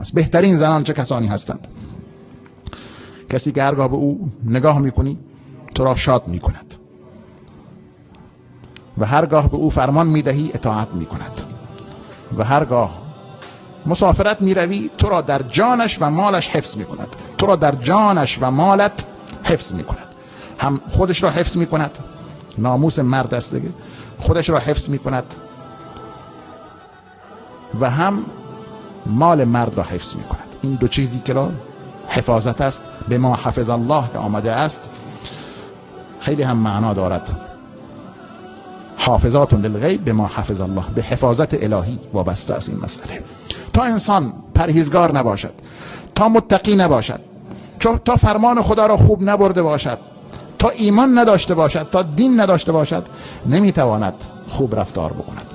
است. بهترین زنان چه کسانی هستند؟ کسی که هرگاه به او نگاه میکنی تو را شاد میکند و هرگاه به او فرمان میدهی اطاعت میکند و هرگاه مسافرت میروی تو را در جانش و مالش حفظ میکند. تو را در جانش و مالت حفظ میکند. هم خودش را حفظ میکند، ناموس مرد است دیگه، خودش را حفظ میکند و هم مال مرد را حفظ میکند. این دو چیزی که را حفاظت است، به ما حفظ الله که آمده است، خیلی هم معنا دارد. حافظات للغیب به ما حفظ الله، به حفاظت الهی وابسته است این مسئله. تا انسان پرهیزگار نباشد، تا متقی نباشد، تا فرمان خدا را خوب نبرده باشد، تا ایمان نداشته باشد، تا دین نداشته باشد، نمیتواند خوب رفتار بکند.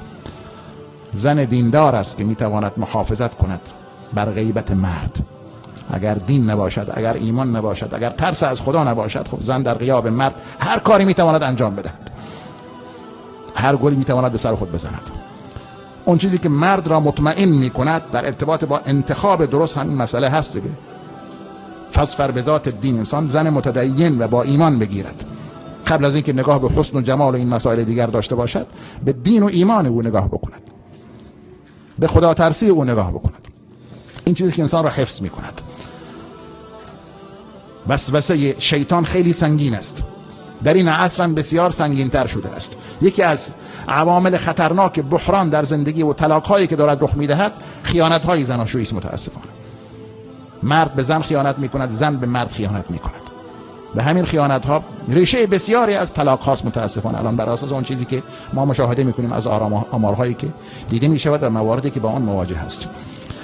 زن دیندار است که میتواند محافظت کند بر غیبت مرد. اگر دین نباشد، اگر ایمان نباشد، اگر ترس از خدا نباشد، خب زن در غیاب مرد هر کاری میتواند انجام بدهد، هر گلی میتواند به سر خود بزند. اون چیزی که مرد را مطمئن میکند در ارتباط با انتخاب درست هم این مسئله هست دیگه. فظفر به ذات الدین، انسان زن متدین و با ایمان بگیرد، قبل از اینکه نگاه به حسن و جمال و این مسائل دیگر داشته باشد، به دین و ایمان او نگاه بکند، به خدا ترسی او نگاه بکند. این چیزی که انسان را حفظ میکند. وسوسه شیطان خیلی سنگین است، در این عصر هم بسیار سنگین تر شده است. یکی از عوامل خطرناک بحران در زندگی و طلاق هایی که دارد رخ میدهد، خیانت های زناشویی است. متاسفانه مرد به زن خیانت میکند، زن به مرد خیانت میکند. به همین خیانت ها ریشه بسیاری از طلاق هاست متاسفانه الان، بر اساس اون چیزی که ما مشاهده میکنیم از آمارهایی که دیده میشود و مواردی که با آن مواجه هستیم.